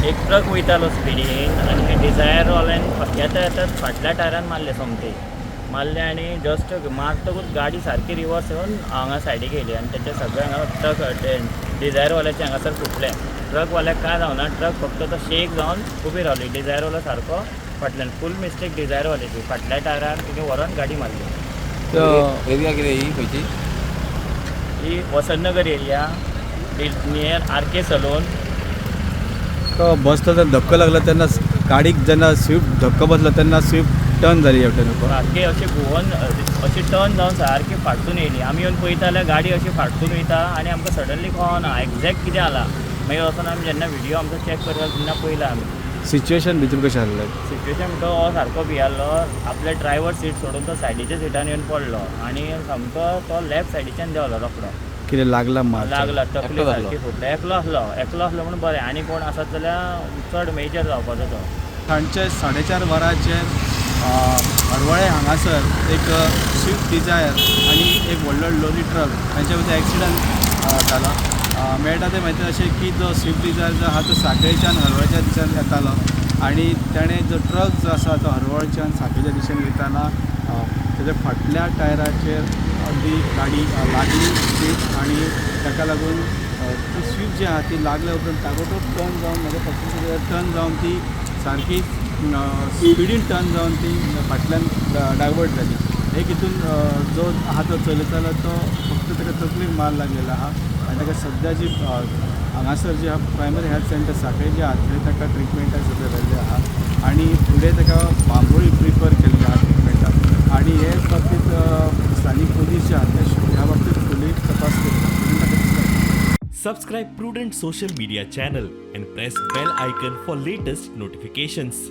एक ट्रक वयतालो स्पिडीन आनी डिझायरवाल्यान येता येता फाटल्या टायरान मारले सोमते मारले आनी जस्ट मारतकूच गाडी सारकी रिवर्स येवन हांगा सायडीक येयली आनी तेचे सगळे हांगा ट्रक डिझायरवाल्याचे हांगासर फुटले. ट्रकवाल्याक कांय जावना, ट्रक फक्त तो शेक जावन उबी रावली. डिझायरवालो सारको फाटल्यान, फूल मिस्टेक डिझायरवाल्याची. फाटल्या टायरान तुगे व्हरोन गाडी मारली. एरिया कितें ही खंयची? ही Vasantnagar area, near RK salon. तो बसलो तेन्ना धक्को लागलो तेन्ना गाडीक, जेन्ना स्विफ्ट धक्को बसलो तेन्ना स्विफ्ट टर्न जाली हेवटेन. सारकी अशी घुंवोन अशी टर्न जावन सारकी फाटसून येयली. आमी येवन पळयता जाल्यार गाडी अशी फाटसून वयता आनी आमकां सडनली कळना एग्जॅक्ट कितें जाला. मागीर वचोन आमी जेन्ना व्हिडियो आमचो चॅक करता तेन्ना पळयला आमी. सिच्युएशन भितर कशें आहलें? सिच्युएशन म्हणटा, हो सारको भियालो. आपले ड्रायव्हर सीट सोडून तो सायडीच्या सिटान येवन पडलो आनी सामको तो लेफ्ट सायडीच्यान देंवलो रोकडो. कितें लागला मार? लागला तकली एकटोच आसलो. सारकी फुटली. एकलो आसलो, एकलो आसलो म्हणून बरें, आनी कोण आसत जाल्यार चड मेजर जावपाचो तो. सांजचे 4:30 वरांचेर हरवळे हांगासर एक स्विफ्ट डिझायर आनी एक व्हडलो लोरी ट्रक हांच्या मदीं एक्सिडंट जाला. मेळटा ते म्हायती अशें की जो स्विफ्ट डिझायर जो आहा तो साखळेच्यान हरवळच्या दिशेन येतालो आनी ताणें जो ट्रक जो आसा तो हरवळच्यान साखळेच्या दिशेन वयताना तेज्या फाटल्या टायराचेर ती गाडी लागली स्विफ्ट आनी ताका लागून ती स्विफ्ट जी आहा ती लागल्या उपरांत ताबडतोब टर्न जावन म्हाज्या फाटल्यान टर्न जावन ती सारकी स्पिडीन टर्न जावन ती फाटल्यान डायवर्ट जाली. एक हितून जो आहा तो चलयतालो तो फक्त ताका तकलेक मार लागलेलो आहा आनी ताका सद्या जी हांगासर जी आहा प्रायमरी हेल्थ सेंटर साखळे जे आहा थंय ताका ट्रिटमेंटाक सद्या व्हेल्लें आहा आनी फुडें ताका बांबोळी प्रिफर केल्लें आहा ट्रिटमेंटाक. आनी हे बाबतींत स्थानीक पोलीस जे आहा ते ह्या बाबतींत फुडली तपास करता. Subscribe Prudent Social Media channel and press bell icon for latest notifications.